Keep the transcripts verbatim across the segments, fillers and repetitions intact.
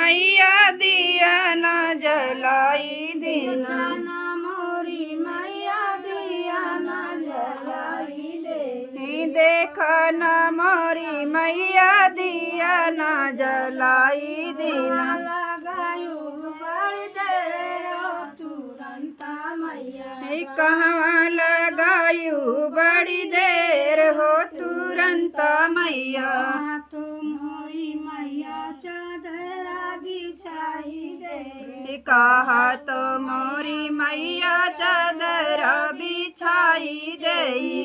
मैया दिया ना जलाई देना। देखा ना मोरी मैया दिया ना जलाई दे। देखा ना मोरी मैया दिया ना जलाई देना। लगायु बड़ी देर हो तुरंता मैया। हे कहवा लगायु बड़ी देर हो तुरंता मैया। तो मोरी मैया चादरा बिछाई दे। हे कहा तो मोरी मैया चादरा बिछाई दे।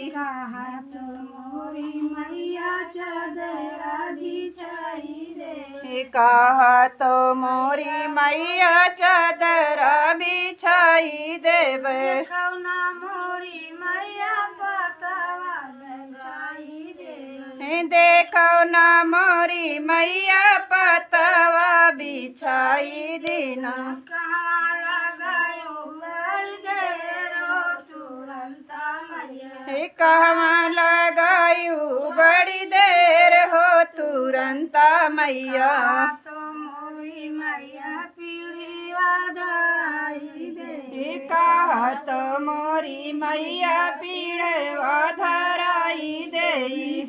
कहा तो मोरी मैया चादरा बिछाई दे। हे कहा तो मोरी मैया चादरा बिछाई देबे। देखो ना मोरी मैया पतवा बिछाई दे। हे देखो ना मोरी मैया पतवा बिछाई देना। कहाँ लगायो बड़ी देर हो तुरंता मैया। हे कहवा लगायु बड़ी देर हो तुरंता मैया। तो मोरी मैया पीढ़ीवा धराई दे। हे कहा तो मोरी मैया पीढ़वा धराई दे।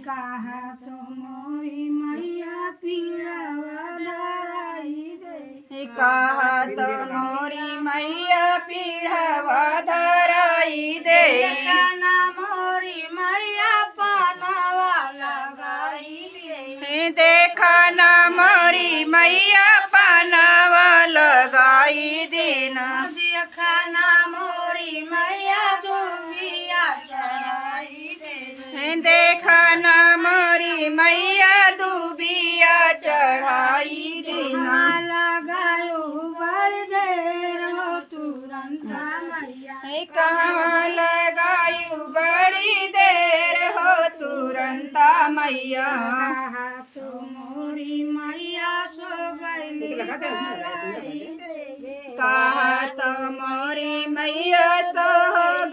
कहा तो मोरी मैया पीढ़वा धराई दे। हे कहा तो मोरी मैया पीढ़वा धराई दे। देखा ना मोरी मैया पनवा लगाई दे। हे देखा ना मोरी मैया पनवा लगाई देना। देखा ना मोरी मैया दुबिया चढ़ाई दे। हे देखा ना मोरी मैया दुबिया चढ़ाई देना। लगायो बड़ी देर हो तुरंता मैया। हे कहवा लगायु बड़ी देर हो तुरंता मैया। कहा तो मोरी मैया सो गईली बोलाई दे। कहा तो मोरी मैया सो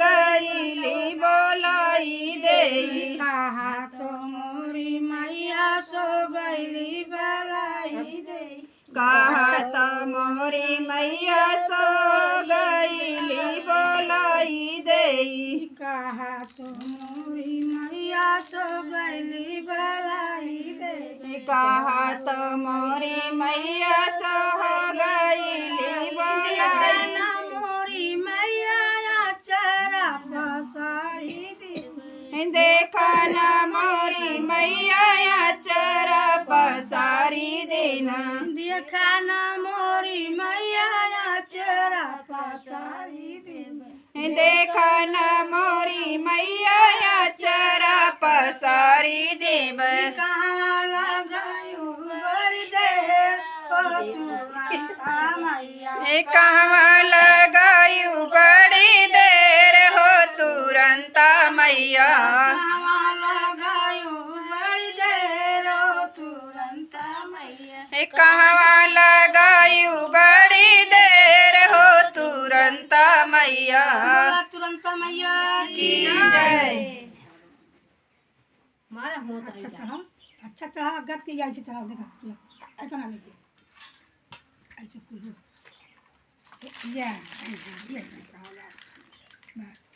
गईली बोलाई दे। कहा तो मोरी मैया सो गईली बोलाई दे। कहा तो मोरी मैया सो गईली बोलाई दे। कहा तो मोरी मैया सो गईली बोलाई दे। कहा तो मोरी मैया सो गईली बोलाई। देखा ना मोरी मैया अचरा पसारी दे। देखा ना मोरी मैया अचरा पसारी देना। देखा ना मोरी मैया अचरा पसारी देना। देखा ना मोरी मैया अचरा पसारी देब। कहाँ लगायो बड़ी देर हो तुरंता मैया। हे कहवा लगायु बड़ी देर हो तुरंता मैया। कहाँ लगायो बड़ी देर हो तुरंता मैया। हे कहवा लगायु बड़ी देर हो तुरंता मैया। बोला तुरंता मैया की जय। मारा होत अच्छा रही जा। चढ़ाओ, अच्छा चढ़ाओ, गत के ऐसे चढ़ाओ, देखा, ऐसा ना लेके, ऐसे कुछ, ये, ये, ये, बस।